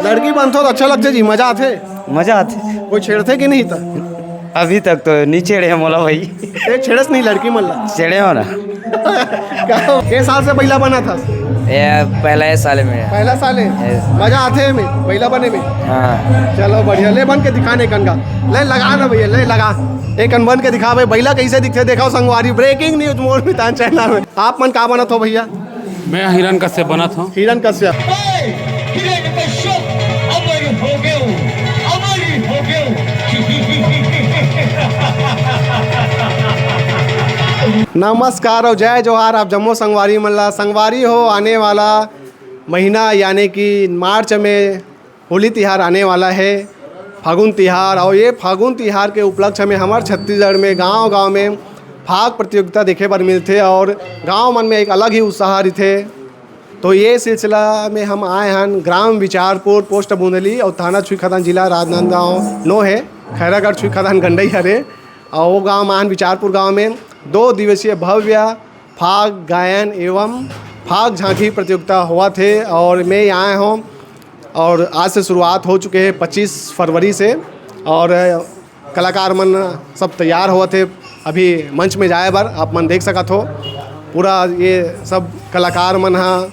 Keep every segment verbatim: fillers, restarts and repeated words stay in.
लड़की बनथो त अच्छा लगथे जी, मजा आथे। मजा आथे। कोई छेड़थे कि नहीं त? अभी तक तो नहीं छेड़े हे मोला भाई। ए, छेड़स नहीं लड़की मन ला? छेड़े हो ना। का, के साल से बइला बनत हस? ये पहला ये साल में है। पहला साल है? Yes। मजा आथे में बइला बने में? हाँ। चलो बढ़िया, ले बन के दिखा नहीं कनका। ले लगा ना भैया, ले लगा। एक कन बन के दिखा भाई, बइला कैसे दिखथे, देखो संगवारी, ब्रेकिंग न्यूज मोर मितान चैनल में। आप मन का बनत हो भैया? मैं हिरन कश्यप बनत हूँ। हिरन कश्यप। अमर हो गयो, अमर हो गयो। नमस्कार और जय जोहार आप जम्मो संगवारी मन ला। संगवारी हो, आने वाला महीना यानी कि मार्च में होली तिहार आने वाला है, फागुन तिहार, और ये फागुन तिहार के उपलक्ष्य में हमर छत्तीसगढ़ में गांव-गांव में फाग प्रतियोगिता देखे बर मिलथे और गांव मन में एक अलग ही उत्साह रहिथे। तो ये सिलसिला में हम आए हन ग्राम विचारपुर, पोस्ट बुंदली और थाना छुईखदान, जिला राजनांदगांव नो है, खैरागढ़ छुईखदान गंडई हरे। और वो गांव मान विचारपुर गांव में दो दिवसीय भव्य फाग गायन एवं फाग झांकी प्रतियोगिता होवत हे और मैं यहाँ हूँ और आज से शुरुआत हो चुके हैं पच्चीस फरवरी से। और कलाकार मन सब तैयार होवत हे अभी मंच में जाए बर, आप मन देख सकत हो पूरा ये सब कलाकार मन ह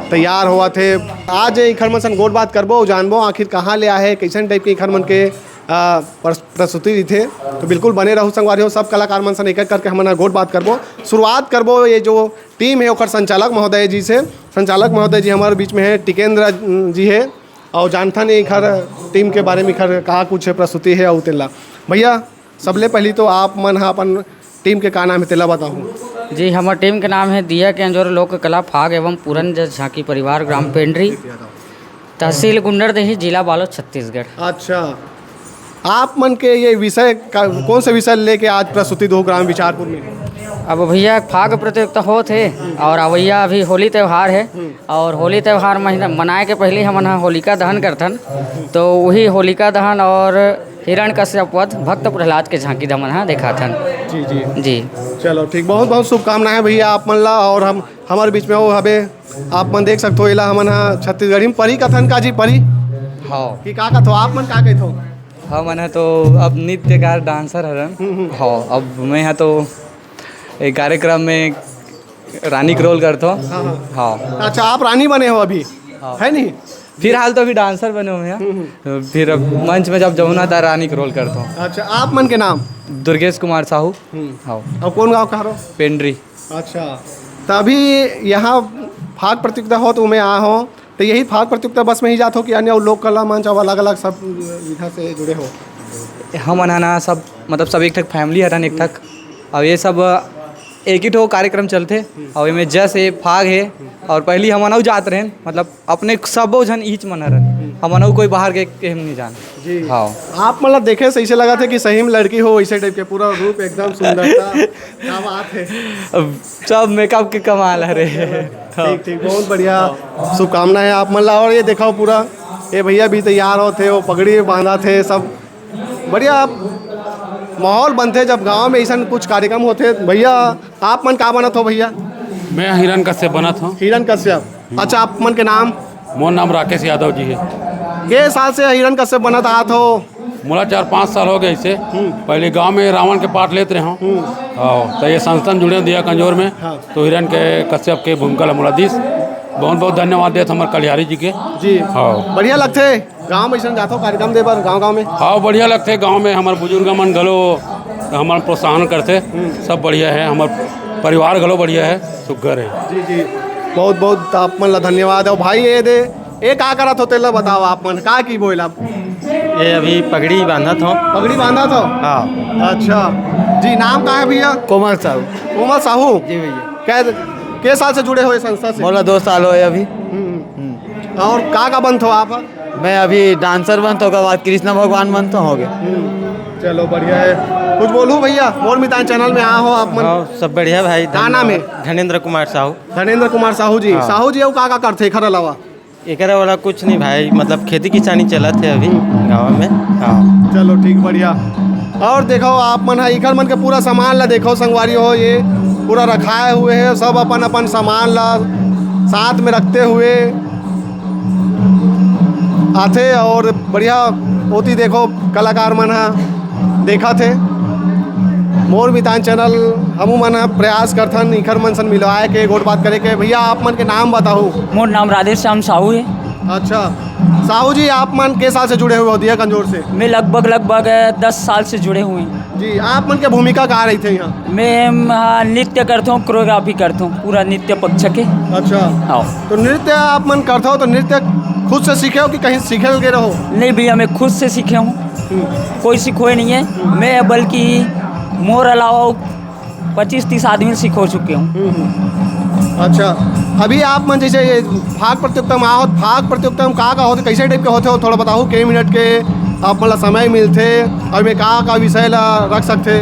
तैयार होवत हे। आज इखर मन सन गोठ बात करबो, जानबो आखिर कहाँ ले आहे, कैसन टाइप के इखर मन के आ, प्रस-, प्रस्तुति रहिथे। तो बिल्कुल बने रहू संगवारी हो, सब कलाकार मन सन एक एक करके हमन ह गोठ बात करबो। शुरुआत करबो ये जो टीम है ओकर संचालक महोदय जी से। संचालक महोदय जी हमारे बीच में है, टिकेंद्र जी है, और जानथन एखर टीम के बारे में एखर का कुछ प्रस्तुति है और तेला। भैया, सबले पहली तो आप मन ह अपन टीम के का नाम है तेला बताओ। जी, हमर टीम के नाम है दिया के अंजोर लोक कला फाग एवं पूरन जस झांकी परिवार, ग्राम पेंडरी, तहसील गुंडरदेही, जिला बालोद, छत्तीसगढ़। अच्छा, आप मन के ये विषय का, कौन से विषय लेके आज प्रस्तुति दो ग्राम विचारपुर में? अब भैया, फाग प्रतियोगिता होत हे और अवैया अभी होली त्यौहार है। हम्म। और होली त्यौहार महीना मनाए के पहले हमन ह होलिका दहन करथन, तो वही होलिका दहन और हिरण कश्यप वध भक्त प्रहलाद के झांकी हमन ह देखाथन। जी, जी। जी। चलो ठीक, बहुत बहुत शुभकामनाएं भैया आप मन ला। और हम, हमारे बीच में वो हबे, आप मन देख सकते हो, एला हमन ह छत्तीसगढ़ी में परी कथन का जी, परी? हाँ। कि का कथो, आप मन का कथो? हमन ह तो अब नृत्यकार, डांसर हरन। हम्म, हम्म। हाँ, अब मैं ह तो एक कार्यक्रम में रानी के रोल करथो। हाँ, हाँ। हाँ। अच्छा, आप रानी बने हो अभी, हाँ। है नहीं? फिलहाल तो अभी डांसर बने हुए हैं। हम्म, हम्म। फिर अब मंच में जब जाऊँ ना, तो रानी के रोल करथो। अच्छा, आप मन के नाम? दुर्गेश कुमार साहू। हम्म। हाँ। और कौन गाँव का हरो? पेंडरी। अच्छा, तो अभी यहाँ फाग प्रतियोगिता हो तो मैं आ हो, तो यही फाग प्रतियोगिता बस में ही जात हो कि अन्य लोक कला मंच और अलग-अलग सब विधा से जुड़े हो? हमन ह ना सब, मतलब सब एक ठक फैमिली हरन, एक ठक। और ये सब एक ही ठो कार्यक्रम चलथे। और एमे जस ये फाग हे। और पहली हमन अउ जात रहेन, मतलब अपने सबो झन इच मन हरन। हमन अउ कोई बाहर के, के हम नहीं जान। जी। हाँ। आप मतलब देखे से ऐसे लगा थे कि सही में लड़की हो, वैसे टाइप के पूरा रूप एकदम सुंदरता। क्या बात है। अब सब मेकअप के कमाल हरे। ठीक, ठीक, बहुत बढ़िया। शुभकामनाएं आप मन ला। और ये देखो पूरा, ये भैया भी तैयार होते, वो पगड़ी बांधा थे, सब बढ़िया। माहौल बनते जब गांव में ऐसा कुछ कार्यक्रम होते। भैया, आप मन का बनत हो भैया? मैं हिरन कश्यप बनत हूँ। हिरन कश्यप। अच्छा, आप मन के नाम? मोर नाम राकेश यादव जी है। के साल से हिरन कश्यप बनत आत हो? मोला चार पाँच साल हो गए इसे। हम्म। पहले गांव में रावण के पाठ लेत रहे हूँ। हम्म। हाँ, तो ये संस्था में जुड़े दिया कंजोर में। हाँ। तो हिरन के कश्यप के भूमिका ला मोला दिस। बहुत बहुत धन्यवाद देत हमारे कलिहारी जी के। जी। हाँ। बढ़िया लगथे गांव में ऐसन जाथो कार्यक्रम दे बर गांव गांव में? हाँ, बढ़िया लगथे गांव में, हमारे बुजुर्ग मन घलो हमारे प्रोत्साहन करथे। हम्म। सब बढ़िया है, हमारे परिवार घलो बढ़िया है, सुग्घर है। जी, जी। बहुत बहुत आप मन ला धन्यवाद। और भाई ये दे, ये का करत हो तेला बताओ आप मन, का की बोल आप? ये अभी पगड़ी बांधत हो। पगड़ी बांधत हो? हाँ। अच्छा। जी, नाम का है भैया? कोमल साहू। कोमल साहू? जी भैया। कै, के साल से जुड़े हो ये संस्था से? मोला दो साल होए अभी। हम्म। हम्म। और का का बनत हो आप? मैं अभी डांसर बनत हो, ओकर बाद कृष्णा भगवान बनत हो, हो गया। हम्म। चलो बढ़िया है। कुछ बोलू भैया, मोर मितान चैनल में आ हो आप मन। हाँ, सब बढ़िया भाई, का नाम है? धन्यवाद। धनेंद्र कुमार साहू। धनेंद्र कुमार साहू जी। हाँ। साहू जी, अउ का का करथे एखर अलावा? एकर वाला कुछ नहीं भाई, मतलब खेती किसानी चलत है अभी गाँव में। हाँ। चलो ठीक, बढ़िया। और देखो आप मन ह, इखर मन के पूरा सामान ला देखो संगवारी हो, ये पूरा रखाए हुए है, सब अपन अपन सामान ला साथ में रखते हुए आथे और बढ़िया ओती देखो कलाकार मन ह देखत हे। मोर मितान चैनल हमू मन ह प्रयास करथन इखर मन सन मिलवाए के, गोठ बात करे के। भैया, आप मन के नाम बताहू। मोर नाम राधेश्याम साहू है। अच्छा साहू जी, आप मन के साल से जुड़े हुए हो दिया कंजोर से? मैं लगभग, लगभग, अ, दस साल से जुड़े हुए हैं। जी, आप मन के भूमिका का रहिथे यहाँ? मैं, अ, नृत्य करता हूँ, कोरियोग्राफी करता हूँ, पूरा नृत्य पक्ष के। अच्छा। हाँ। तो नृत्य आप मन करता हो तो नृत्य खुद से सीखे हो कि कहीं सीखे के रहो? नहीं भैया, मैं खुद से सीखे हूँ, हम्म। कोई सिखोए नहीं है। मैं बल्कि मोर अलावा पच्चीस तीस आदमी सिखो चुके हूँ। हम्म, हम्म। अच्छा, अभी आप मन जैसे ये फाग प्रतियोगिता में आओ, फाग प्रतियोगिता में का का होथे, कैसे टाइप के होथे, थोड़ा बताओ। के मिनट के आप मन ला समय मिलथे और में का का विषय ला रख सकथे?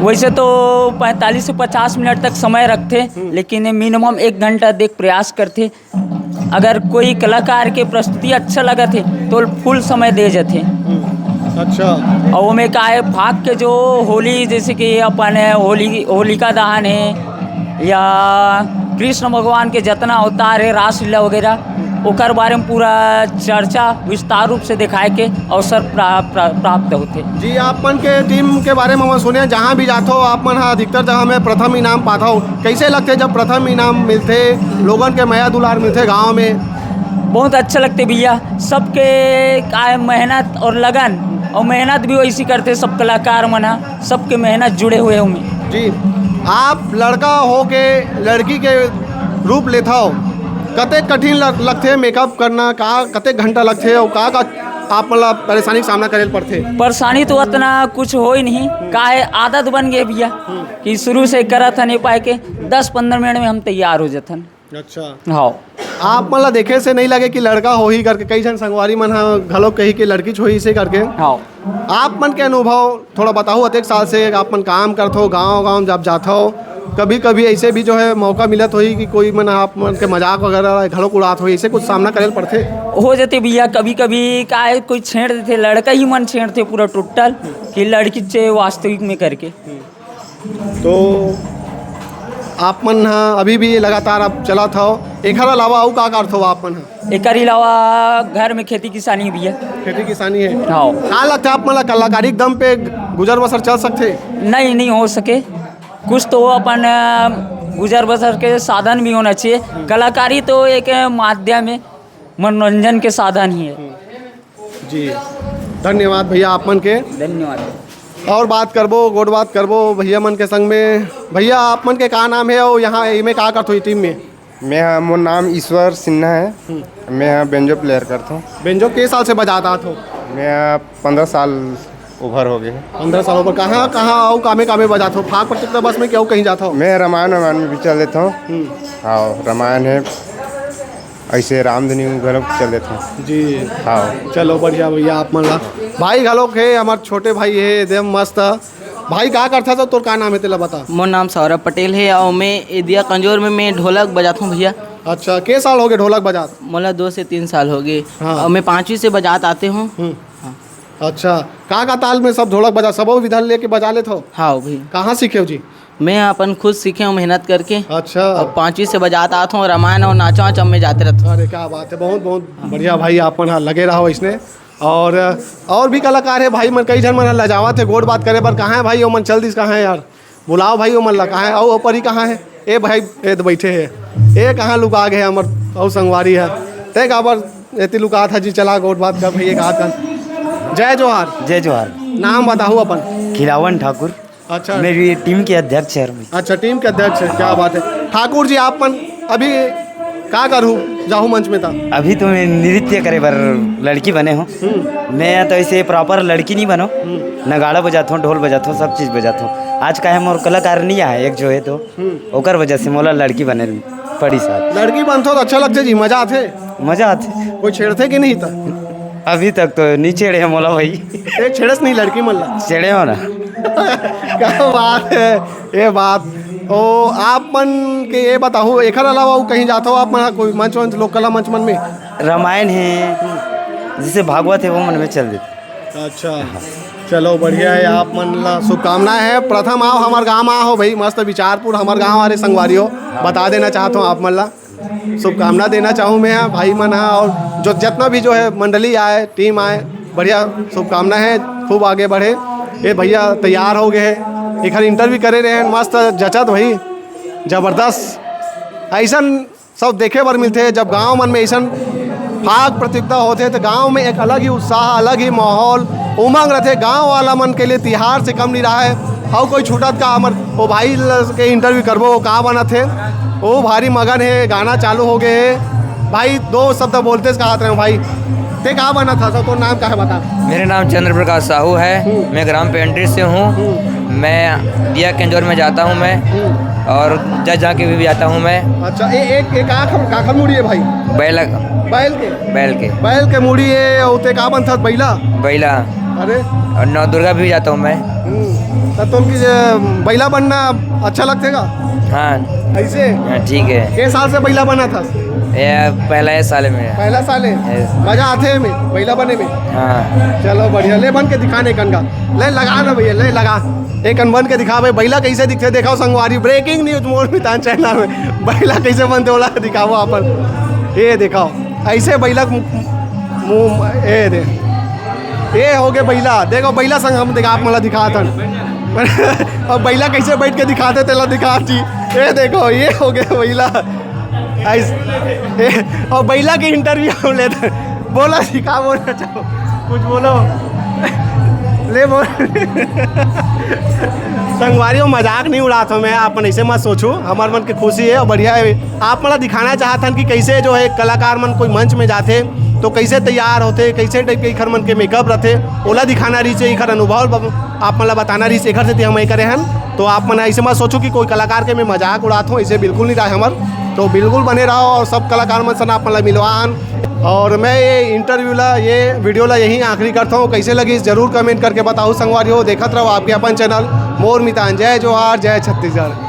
वैसे तो पैंतालीस से पचास मिनट तक समय रखथे, हम्म। लेकिन मिनिमम एक घंटा देख प्रयास करथे। अगर कोई कलाकार के प्रस्तुति अच्छा लगत हे तो फुल समय दे जथे। हम्म, अच्छा। और ओमे का है, फाग के जो होली, जैसे कि अपन है होली, होलिका दहन है या कृष्ण भगवान के जतना अवतार है, रासलीला वगैरह, ओकर बारे में पूरा चर्चा विस्तार रूप से दिखाए के अवसर प्रा-, प्रा-, प्राप्त होथे। जी, आप मन के टीम के बारे में हमन सुने, जहाँ भी जाथो आप मन ह अधिकतर जगह में प्रथम इनाम पाथो। कैसे लगथे जब प्रथम इनाम मिलथे, लोगन के मया दुलार मिलथे गाँव में? बहुत अच्छा लगथे भैया, सबके का है मेहनत और लगन, और मेहनत भी वैसी करथे सब कलाकार मन ह, सबके मेहनत जुड़े हुए हूँ मैं। जी, आप लड़का हो के लड़की के रूप लेथव, कतेक कठिन लग-, लगथे मेकअप करना, का कतेक घंटा लगथे और का का आप मन ला परेशानी के सामना करे ल पड़थे? परेशानी तो उतना कुछ हो ही नहीं, का है आदत बन गए भैया, हम्म। कि शुरू से करत हन ये पाए के दस पंद्रह मिनट में हम तैयार हो जाथन। अच्छा। हाँ। आप मन ला देखे से नहीं लगे कि लड़का होही करके, कई झन संगवारी मन ह घलो कही कि लड़कीच होही से करके। हाँ। आप मन के अनुभव थोड़ा बताओ, अतेक साल से आप मन काम करथो, गांव-गांव जब जाथो, कभी-कभी ऐसे भी जो है मौका मिलत होही कि कोई मन आप मन के मजाक वगैरह घलो उड़ात होही, ऐसे कुछ सामना करे ल पड़थे? हो जथे भैया, कभी-कभी का है कोई छेड़ देथे, लड़का ही मन छेड़थे पूरा टोटल कि लड़की चे वास्तविक में करके। तो आप मन ह अभी भी लगातार आप चलत हव, एखर अलावा अउ का करथव आप मन ह? एकर अलावा घर में खेती किसानी भी है। खेती किसानी है। हाँ। का लगता है आप मन ला कलाकारी के दम पे गुजर बसर चल सकथे? नहीं, नहीं हो सके। कुछ तो अपन, अ, गुजर बसर के साधन भी होना चाहिए। कलाकारी तो एक माध्यम है, मनोरंजन के साधन ही है। जी, धन्यवाद भैया आप मन के। धन्यवाद। और बात करबो, गोठ बात करबो भैया मन के संग में। भैया, आप मन के का नाम है और यहाँ एमे का करथो ये टीम में? मैं, मोर नाम ईश्वर सिन्हा है। हम्म। मैं बेंजो प्लेयर करथो। बेंजो के साल से बजात आत हो? मैं पंद्रह साल ओवर हो गए। पंद्रह साल ओवर। कहाँ, कहाँ अउ कामे, कामे बजात हो? फाग प्रतियोगिता बस में कि अउ कहीं जात हो? मैं रामायण, रामायण में भी चल देता हूँ। हम्म। हाँ, रामायण है। ऐसे रामधुनी घलोक चल देथों। जी। हाँ। चलो बढ़िया भैया, आप मन ला। भाई घलोक हे, हमार छोटे भाई हे, एकदम मस्त। भाई का करथा तो तोर का नाम हे तेला बता। मोर नाम सौरभ पटेल हे और मैं एदिया कंजोर में मैं ढोलक बजाथों भैया। अच्छा, के साल हो गए ढोलक बजात? मोला दो से तीन साल हो गए। हाँ। और मैं पाँचवीं से बजात आते हूँ। हम्म। हाँ। अच्छा, का का ताल में सब ढोलक बजा, सबो विधा लेके बजा लेथो? हाँ भैया। कहाँ सीखे हो जी? मैं अपन खुद सीखे हूँ मेहनत करके। अच्छा। अब पाँचवीं से बजात आत हूँ, रामायण और नाचा वाचा में जाते रहता हूँ। अरे क्या बात है, बहुत, बहुत बढ़िया भाई, आप मन ह लगे रहो इसने। और, और भी कलाकार है भाई मन, कई झन मन ह लजावत है गोठ बात करे बर। कहाँ है भाई ओमन, चल दिस कहाँ है यार, बुलाओ भाई ओमन ला, कहाँ है? अउ ओपरी कहाँ है? ए भाई, ए तो बैठे है, ए कहाँ लुका गए हमर अउ संगवारी है, ते काबर एती लुकात है जी, चला गोठ बात कर भैया, कहा था। जय जोहार। जय जोहार। नाम बताहू अपन। खिलावन ठाकुर। अच्छा। मेरी टीम के अध्यक्ष है। अच्छा, टीम के अध्यक्ष है, क्या बात है। ठाकुर जी, आप मन अभी का करू जाहू मंच में था? अभी तो मैं नृत्य करे बर लड़की बने हो। हम्म। मैं तो ऐसे प्रॉपर लड़की नहीं बनो। हम्म। नगाड़ा बजाथो, ढोल बजाथो, सब चीज बजाथो। आज का है मोर कलाकार नहीं आए, एक जो है तो हम्म। ओकर वजह से मोला लड़की बने पड़ी साथ। लड़की बनथो तो अच्छा लगथे जी, मजा आथे। मजा आथे। कोई छेड़थे कि नहीं था? अभी तक तो नहीं छेड़े हैं मोला भाई। ए, छेड़स नहीं लड़की मन ला? छेड़े हो ना। क्या बात है, ये बात। ओ, आप मन के ये बताओ, एकर अलावा अउ कहीं जाथो आप मन, कोई मंच वंच, लोक कला मंच मन में? रामायण है, जैसे भागवत है, वो मन में चल देते। अच्छा, चलो बढ़िया है, आप मन ला शुभकामना है। प्रथम आओ हमर गांव आओ भाई, मस्त बिचारपुर हमर गांव आ रे संगवारी हो, बता देना चाहत हूँ आप मन ला। शुभकामना देना चाहूँ मैं, हाँ, भाई मन, हाँ, और जो जितना भी जो है मंडली आए, टीम आए, बढ़िया शुभकामना है, खूब आगे बढ़े। ये भैया तैयार हो गए हैं, एक इंटरव्यू करे रहे हैं, मस्त जचत भाई, जबरदस्त। ऐसन सब देखे बर मिलथे, जब गांव मन में ऐसन फाग प्रतियोगिता होथे तो गांव में एक अलग ही उत्साह, अलग ही माहौल, उमंग रहथे। गांव वाला मन के लिए तिहार से कम नहीं रहा है। और कोई छूटत का हमर ओ भाई ल-, के इंटरव्यू करबो, वो का बनत हे, वो भारी मगन है, गाना चालू हो गए है। भाई दो शब्द बोलते से कहा रहे भाई, ते का बनत था, सब तो नाम का है बता। मेरा नाम चंद्र प्रकाश साहू है। हम्म। मैं ग्राम पेंड्री से हूँ। हम्म। मैं दिया केंजोर में जाता हूँ मैं। हम्म। और जज जाके भी जाता हूँ मैं। अच्छा, ए, एक एक आँख हम काखर मुड़ी है भाई? बैला। बैल के? बैल के। बैल के मुड़ी है, उते का बनत था, बैला? बैला। अरे। और नवदुर्गा भी जाता हूँ मैं। हम्म, तो तुम की जे बैला बनना अच्छा लगते का? हाँ। ऐसे? हाँ, ठीक है। के साल से बैला बना था? ये पहला ही साल है मेरा। पहला साल है? Yes। मजा आते है में, बैला बने में? हाँ। चलो बढ़िया, ले बन के दिखाने कनका। ले लगा ना भैया, ले लगा। एक अनबन के दिखा भाई, बैला कैसे दिखते, दिखाओ संगवारी। ब्रेकिंग न्यूज मोर मितान चैनल में, बैला कैसे बनते ओला दिखाओ अपन। ये दिखाओ, ऐसे बैला के मुंह, मुंह, ये दे, ये हो गए बैला। देखो बैला संग हम दिखा, आप मला दिखात हन। अब बैला कैसे बैठ के दिखाते तेला दिखा जी। ये देखो, ये हो गए बैला। ऐस-, ए, और बैला के इंटरव्यू हम लेते हैं। बोलो जी, का बोलना चाहो? कुछ बोलो। ले बोल। संगवारी हो, मजाक नहीं उड़ात हो मैं, आप मन ऐसे मत सोचो, हमार मन के खुशी है और बढ़िया है। आप मला दिखाना चाहत हन कि कैसे जो है कलाकार मन कोई मंच में जाथे तो कैसे तैयार होथे, कैसे टाइप के इखर मन के मेकअप रहथे, ओला दिखाना रहिसे, इखर अनुभव ब-, आप मन ला बताना रहिसे, एखर सेती हम ये करे हन। तो आप मन ऐसे मत सोचो कि कोई कलाकार के मैं मजाक उड़ात हूँ, ऐसे बिल्कुल नहीं रहा हमर। तो बिल्कुल बने रहो और सब कलाकार मन सन आप मन ला मिलवान। और मैं ये इंटरव्यू ला, ये वीडियो ला यहीं आखिरी करता हूँ। कैसे लगी जरूर कमेंट करके बताओ संगवारी हो। देखत रहो आपके अपन चैनल मोर मितान। जय जोहार, जय छत्तीसगढ़।